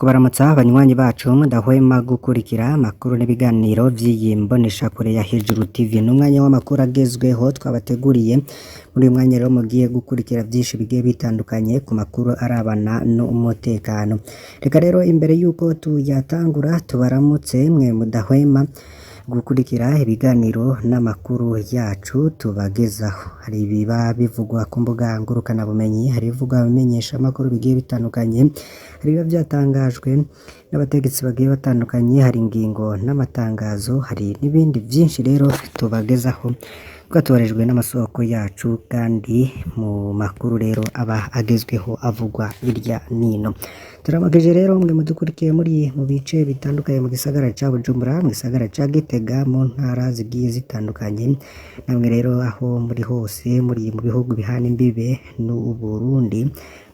Kubaramutsa banywanyi bacu mudahwema gukurikira amakuru n'ibiganiro vy'iyi mboneshakure ya Hejuru TV. N'umwanya w'amakuru agezweho twabateguriye. Muri uyu mwanya rero mugiye gukurikira vyinshi bigiye bitandukanye ku makuru arabana n'umutekano. Reka rero imbere yuko tuyatangura tubaramutse mwe mudahwema gukurikira ibiganiro n'amakuru yacu tubagezaho. Hari ibiba bivugwa ku mbuga ngurukanabumenyi, hari ibivugwa mu bimenyeshamakuru bigiye bitandukanye, hari ibiba vyatangajwe n'abategetsi bagiye batandukanye, hari ingingo n'amatangazo, hari n'ibindi vyinshi rero tubagezaho twatoherejwe n'amasoko yacu kandi mu makuru rero aba agezweho avugwa hirya nino. Turabakije rero mwe mudukurikiye muri mu bice bitandukanye mu gisagara ca Bujumbura, mu gisagara ca Gitega, mu ntara zigiye zitandukanye, namwe rero aho muri hose muri mu bihugu bihana imbibe n'Uburundi,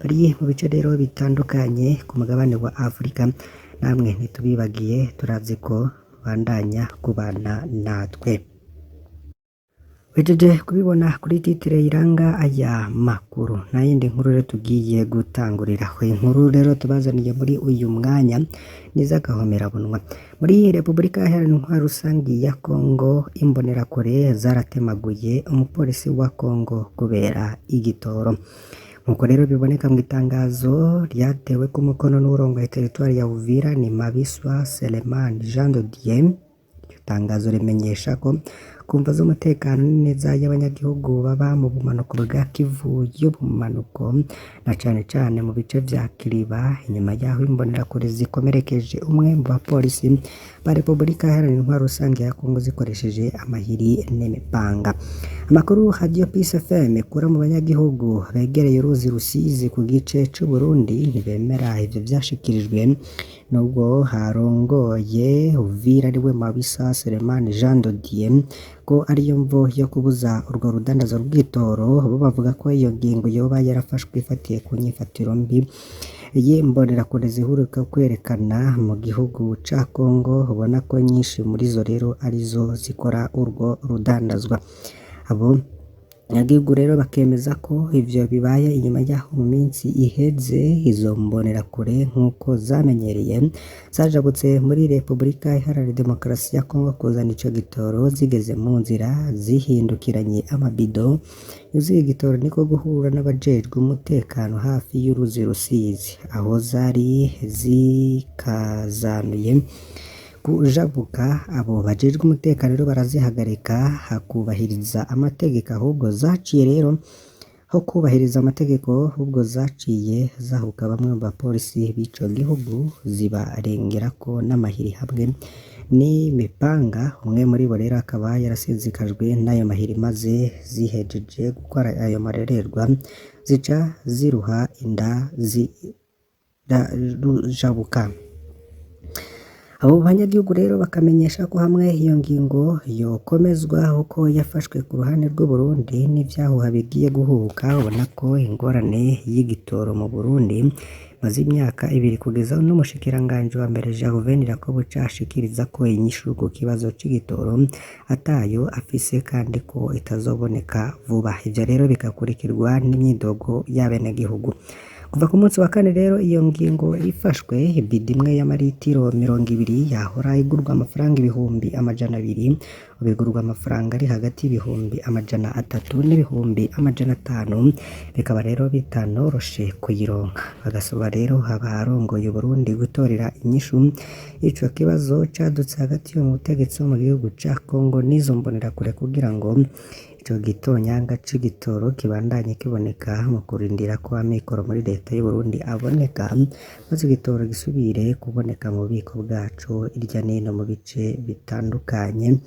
bari mu bice rero bitandukanye ku mugabane wa Afrika, namwe ntitubibagiye turazi ko bandanya kubana natwe. Uhejeje kubibona kuri titire iranga aya makuru, nta yindi nkuru rero tugiye gutanguriraho. Inkuru rero tubazaniye muri uyu mwanya ni iz'agahomerabunwa. Muri Repubulika Iharanira Intwaro Rusangi ya Kongo, imbonerakure zaratemaguye umupolisi wa Kongo kubera igitoro. Nkuko rero biboneka mu itangazo ryatewe ku mukono n'uwurongoye teritwari ya Uvira ni Mabiswa Seleman Jean de Dieu. Iryo tangazo rimenyesha ko ku mvo z'umutekano n'ineza y'abanyagihugu baba mu bumanuko bwa Kivu y'ubumanuko na cane cane mu bice vya Kiriba, inyuma y'aho imbonerakure zikomerekeje umwe mu bapolisi ba Repubulika Iharanira Intwaro Rusange ya Kongo zikoresheje amahiri n'imipanga. Amakuru Radio Peace FM ikura mu banyagihugu begereye uruzi Rusizi ku gice c'Uburundi ntibemera ivyo vyashikirijwe nubwo harongoye Uvira ariwe Mabisa Selemani Jean de Dieu ko ariyo mvo yo kubuza urwo rudandazo rw'igitoro. Bo bavuga ko iyo ngingo yoba yarafashwe ifatiye ku nyifatiro mbi y'imbonerakure ziheruka kwerekana mu gihugu ca Kongo, ubona ko nyinshi muri zo rero arizo zikora urwo rudandazwa. Abo banyagihugu rero bakemeza ko ivyo bibaye inyuma y'aho mu minsi iheze izo mbonerakure nk'uko zamenyereye zajabutse muri Repubulika Iharanira Demokarasi ya Kongo kuzana ico gitoro, zigeze mu nzira zihindukiranye amabido yuzuye igitoro niko guhura n'abajejwe umutekano hafi y'uruzi Rusizi, aho zari zikazanuye kujabuka. Abo bajejwe umutekano rero barazihagarika hakubahiriza amategeko, ahubwo zaciye rero aho kubahiriza amategeko ahubwo zaciye zahuka bamwe mu bapolisi b'ico gihugu zibarengerako n'amahiri hamwe n'imipanga. Umwe muri bo rero akaba yarasinzikajwe n'ayo mahiri, maze zihejeje gukora ayo marorerwa zica ziruha inda zirarujabuka. Abo banyagihugu rero bakamenyesha ko hamwe iyo ngingo yokomezwa uko yafashwe ku ruhande rw'Uburundi n'ivyahuha bigiye guhubuka, ubona ko ingorane y'igitoro mu Burundi imaze imyaka ibiri kugeza n'umushikiranganji wa mbere Gervais Ndirakobuca ashikiriza ko inyishu ku kibazo c'igitoro atayo afise kandi ko itazoboneka vuba. Ivyo rero bigakurikirwa n'imyidogo y'abenegihugu. Kuva ku munsi wa kane rero iyo ngingo ifashwe, ibido imwe y'amaritiro 20 yahora igurwa amafaranga 200,000 ubu igurwa amafaranga ari hagati y'300,000 n'500,000, bikaba rero bitanoroshe kuyironka. Bagasaba rero abarongoye Uburundi gutorera inyishu ico kibazo cadutse hagati y'umutegetsi wo mu gihugu ca Kongo n'izo mbonerakure kugira ngo ico gitonyanga c'igitoro kibandanye kiboneka mu kurindira ko amikoro muri leta y'Uburundi aboneka, maze igitoro gisubire kuboneka mu bubiko bwaco hirya nino mu bice bitandukanye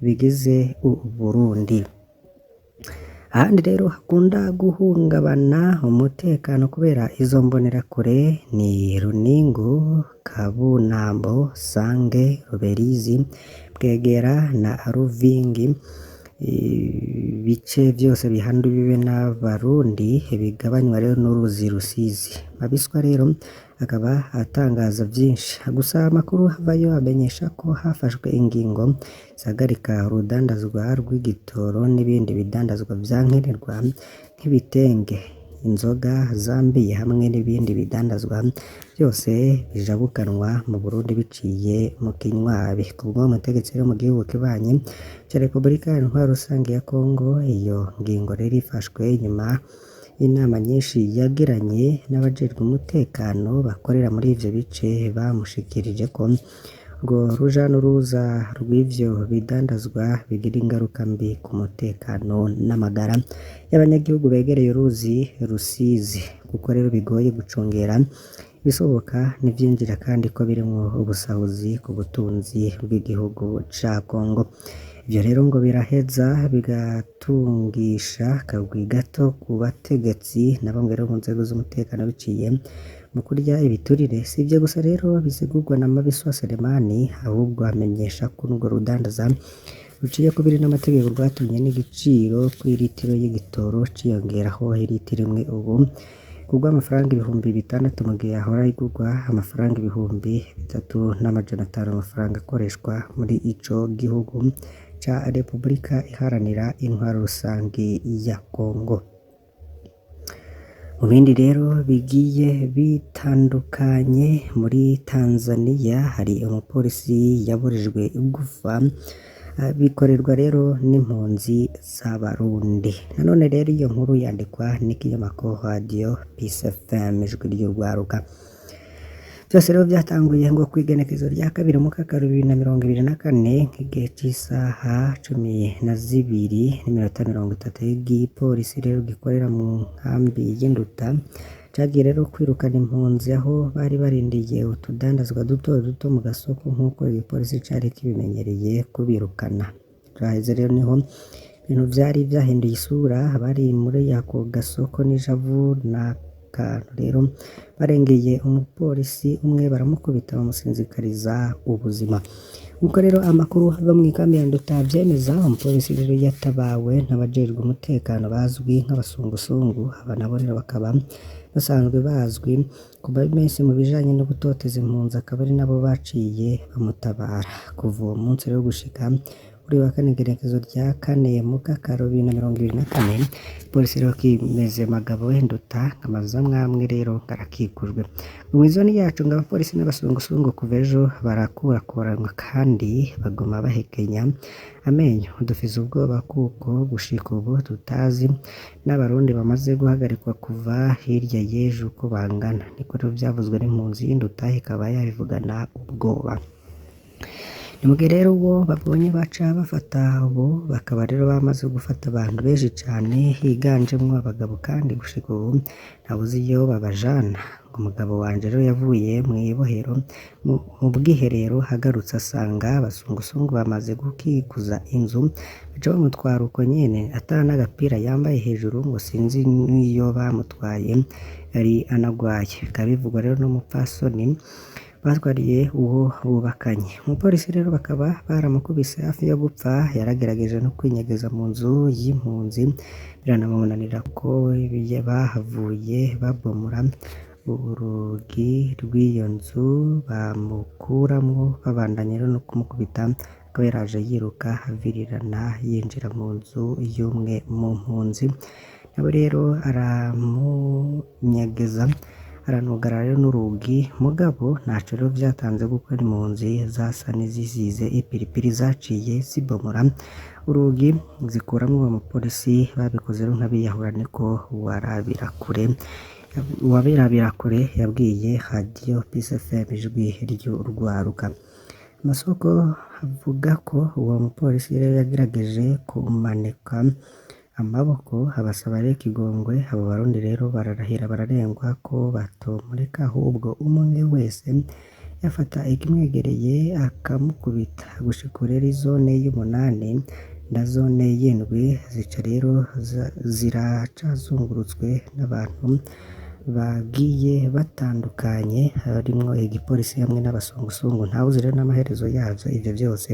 bigize Uburundi. Ahandi rero hakunda guhungabana umutekano kubera izo mbonerakure ni Runingu, Kabunambo, Sange, Ruberizi, Bwegera na Ruvingi. Ibice vyose bihana imbibe n'Abarundi bigabanywa rero n'uruzi Rusizi. Mabiswa rero akaba atangaza vyinshi, gusa amakuru avayo amenyesha ko hafashwe ingingo zihagarika urudandazwa rw'igitoro n'ibindi bidandazwa vya nkenerwa nk'ibitenge. inzoga Zambia hamwe n'ibindi bidandazwa byose bijabukanwa mu Burundi biciye mu Kinywabi. Kubw'uwo mutegetsi rero mu gihugu kibanyi ca Repubulika Intwaro Rusangi ya Kongo, iyo ngingo rero ifashwe inyuma y'inama nyinshi yagiranye n'abajejwe umutekano bakorera muri ivyo bice, bamushikirije ko urwo ruja n'uruza rw'ivyo bidandazwa bigira ingaruka mbi ku mutekano n'amagara y'abanyagihugu begereye uruzi Rusizi, kuko rero bigoye gucungera ibisohoka n'ivyinjira kandi ko birimwo ubusahuzi ku butunzi bw'igihugu ca Kongo. Ivyo rero ngo biraheza bigatungisha akagwi gato ku bategetsi na bamwe rero mu nzego z'umutekano biciye mu kurya ibiturire. Si ivyo gusa rero bisigurwa na Mabiswa Selemani, ahubwo amenyesha ko n'urwo rudandaza ruciye kubiri n'amategeko rwatumye n'igiciro kw'iritiro y'igitoro ciyongeraho iritiro imwe ubu kugwa amafaranga 6000 mu gihe yahora igurwa amafaranga 3500, amafaranga akoreshwa muri ico gihugu ca Repubulika Iharanira Intwaro Rusangi ya Kongo. Mu bindi rero bigiye bitandukanye, muri Tanzania hari umupolisi yaborejwe igufa, bikorerwa rero n'impunzi z'Abarundi. Nanone rero iyo nkuru yandikwa n'ikinyamakuru Radio Peace FM, ijwi ry'urwaruka. Vyose rero vyatanguye ngo kw'igenekerezo rya 2 Mukakaro 2024, nk'igihe c'isaha 12:30, igipolisi rero gikorera mu nkambi y'Induta cagiye rero kwirukana impunzi aho bari barindiye utudandazwa duto duto mu gasoko, nk'uko igipolisi cari kibimenyereye kubirukana. Haheze rero niho ibintu vyari vyahinduye isura, abari muri ako gasoko n'ishavu n'akantu rero barengeye umupolisi umwe baramukubita bamusinzikariza ubuzima. Nkuko rero amakuru ava mw'ikambi ya Nduta avyemeza, umupolisi rero yatabawe n'abajejwe umutekano bazwi nk'abasungusungu, aba nabo rero bakaba basanzwe bazwi kuva menshi mu bijanye no gutoteza impunzi, akaba ari nabo baciye bamutabara. Kuva uwo munsi rero gushika kuri wa kane igenekerezo rya 4 Mukakaro 2024, polisi rero kimeze magabo Nduta amazu amwamwe rero arakikujwe. Mw'izoni yacu ngo abapolisi n'abasungusungu kuva ejo barakurakuranwa kandi baguma bahekenya amenyo. Dufise ubwoba kuko gushika ubu tutazi n'Abarundi bamaze guhagarikwa kuva hirya y'ejo uko bangana. Niko rero vyavuzwe n'impunzi y'Induta, ikaba yabivugana ubwoba. Ni mugihe rero uwo babonye baca bafata, ubu bakaba rero bamaze gufata abantu benshi cane higanjemwo abagabo, kandi gushika ubu ntawuzi iyo babajana. Umugabo wanje rero yavuye mw'ibohero mu bwiherero agarutse asanga abasungusungu bamaze gukikuza inzu, baca bamutwara uko nyene ata n'agapira yambaye hejuru, ngo sinzi n'iyo bamutwaye yari anagwaye. Bikaba bivugwa rero n'umupfasoni batwariye uwo bubakanye. Umupolisi rero bakaba baramukubise hafi yo gupfa, yaragerageje no kwinyegeza mu nzu y'impunzi biranamunanira ko bahavuye babomora urugi rw'iyo nzu bamukuramwo, babandanya rero no kumukubita, akaba yaraje yiruka avirirana yinjira mu nzu y'umwe mu mpunzi, nawe rero aramunyegeza aranugara rero n'urugi, mugabo ntaco rero vyatanze kuko impunzi zasa n'izisize ipiripiri zaciye zibomora urugi zikuramwo uwo mupolisi. Babikoze rero nk'abiyahura, niko uwabirabira kure yabwiye Radio Peace FM, ijwi ry'urwaruka. Amasoko avuga ko uwo mupolisi rero yagerageje kumanika amaboko abasaba rero ikigongwe. Abo Barundi rero bararahira bararengwa ko batomureka, ahubwo umwe wese yafata ikimwegereye akamukubita. Gushika ubu rero izone y'umunani na zone y'indwi zica rero ziracazungurutswe n'abantu bagiye batandukanye, harimwo igipolisi hamwe n'abasungusungu. Ntawuzi rero n'amaherezo yavyo. Ivyo vyose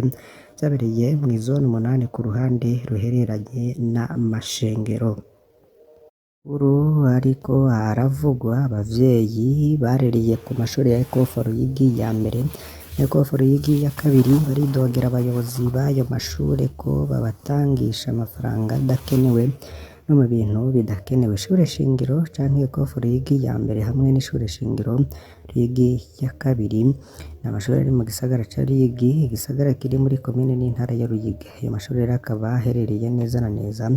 vyabereye mw'izone 8 ku ruhande ruhereranye n'amashengero. Uru ariko haravugwa abavyeyi barereye ku mashuri ya Ecofe Ruyigi ya mbere na Ecofe Ruyigi ya kabiri, baridogera abayobozi b'ayo mashure ko babatangisha amafaranga adakenewe. no mu bintu bidakenewe. Ishure shingiro canke Ecof Ruyigi ya mbere hamwe n'ishure shingiro Ruyigi ya kabiri ni amashure ari mu gisagara ca Ruyigi, igisagara kiri muri komine n'intara ya Ruyigi. Ayo mashure rero akaba aherereye neza na neza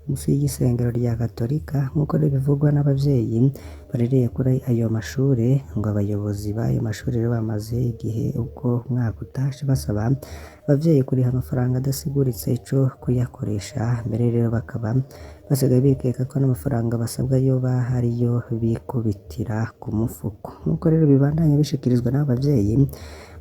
munsi y'isengero rya Gatolika, nk'uko bivugwa n'abavyeyi barereye kuri ayo mashure, ngo abayobozi b'ayo mashure rero bamaze igihe uko umwaka utashe basaba abavyeyi kuriha amafaranga adasiguritse ico kuyakoresha, mbere rero bakaba basigaye bikeka ko n'amafaranga basabwa yoba ariyo bikubitira ku mufuko. Nk'uko rero bibandanya bishikirizwa n'abo bavyeyi,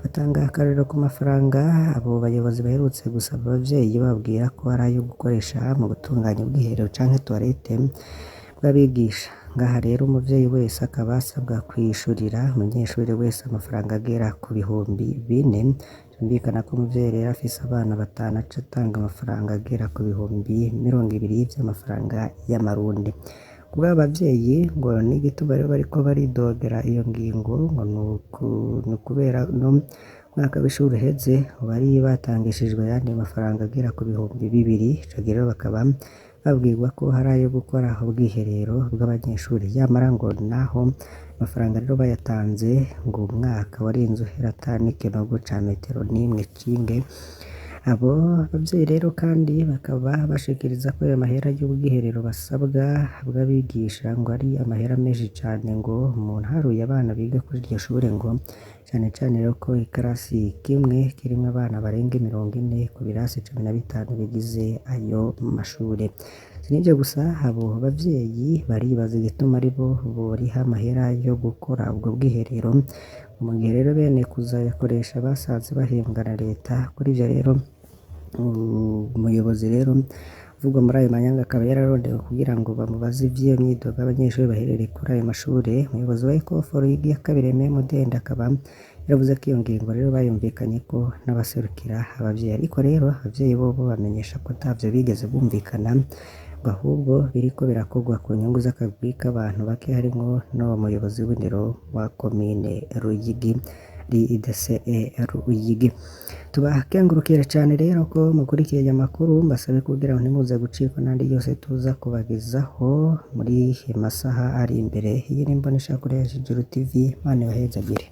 batanga akarorero ku mafaranga abo bayobozi baherutse gusaba abavyeyi bababwira ko ari ayo gukoresha mu gutunganya ubwiherero canke toilette bw'abigisha. Ngaha rero umuvyeyi wese akaba asabwa kwishurira umunyeshure wese amafaranga agera ku 4000, vyumvikana ko umuvyeyi rero afise abana batanu aca atanga amafaranga agera ku 20,000 vy'amafaranga y'amarundi. Kubw'abo bavyeyi ngo n'igituma rero bariko baridogera iyo ngingo ngo ni ukubera no mwaka w'ishure uheze bari batangishijwe ayandi mafaranga agera ku 2000, ico gihe rero bakaba babwirwa ko hari ayo gukora ubwiherero bw'abanyeshure, yamara ngo naho amafaranga rero bayatanze ngo umwaka warinze uhera ata n'ikinogo ca metero n'imwe cinge. Abo bavyeyi rero kandi bakaba bashikiriza ko ayo mahera y'ubwiherero basabwa bw'abigisha ngo ari amahera menshi cane, ngo umuntu aharuye abana biga kuri iryo shure ngo cane cane rero ko ikarasi kimwe kirimwo abana barenga 40 ku birasi 15 bigize ayo mashure. Si n'ivyo gusa, abo bavyeyi baribaza igituma aribo boriha amahera yo gukora ubwo bwiherero, mu gihe rero bene kuzayakoresha basanze bahembwa na leta. Kuri ivyo rero umuyobozi rero uvugwa muri ayo manyanga akaba yararondewe kugira ngo bamubaze ivy'iyo myidogo y'abanyeshure baherereye kuri ayo mashure. Umuyobozi wa Ecof Ruyigi ya kabiri Aime Mudende akaba yaravuze ko iyo ngingo rero bayumvikanyeko n'abaserukira abavyeyi, ariko rero abavyeyi bobo bamenyesha ko atavyo bigeze bumvikana, ngo ahubwo biriko birakorwa ku nyungu z'akagwi k'abantu bake harimwo n'uwo muyobozi w'indero wa komine Ruyigi RIDCE Ruyigi. Tubakengurukira cane rero ko mukurikiye aya makuru, mbasabe kugira ngo ntimuze gucikwa n'andi yose tuza kubagezaho muri masaha ari imbere. Iyi ni Imboneshakure ya Juru TV, Imana ibahezagire.